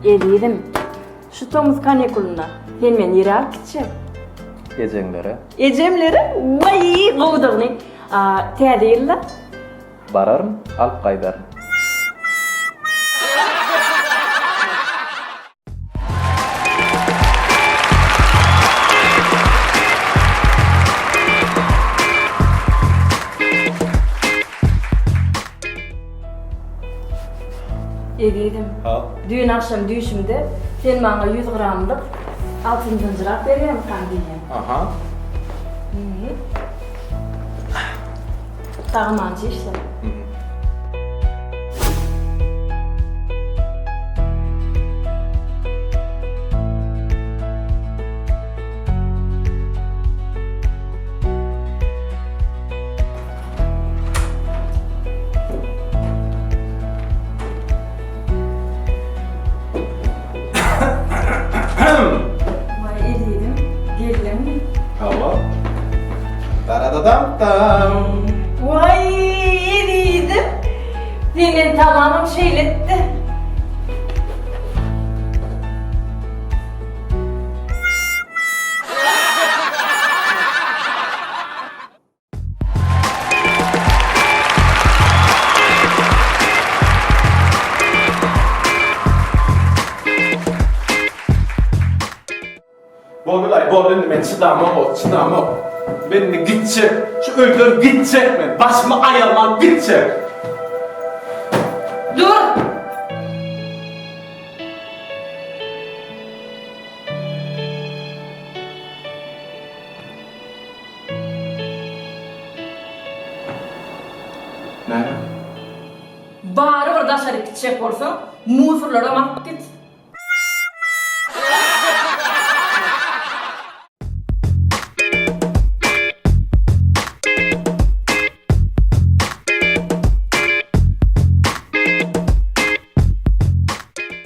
Ezizim, şu tomus kanikulynda sen meni nirä alyp gitjek? Ejeňlere. Ejemlere? Waý, gowudygyny. A, täze ýylda? Bararyn, alyp gaýdaryn. Ezizim, düýn agşam düýşümde sen maňa 100 gramlyk altyn zynjyr alyp berýärmikäň diýýän. Aha. Sag-amança işle. Waý ezizim, geldiňmi? Hawa. Daradadam-dam. Waý ezizim, sen meni tamamam şeýle etdiň. Boldy-laý, boldy indi men çydamok, çydamok. Men indi gitjek, şu öýden gitjek men, başymy aýalman gitjek. Dur! Näme? Barybir daşaryk gitjek bolsaň, musurlaram alyp git.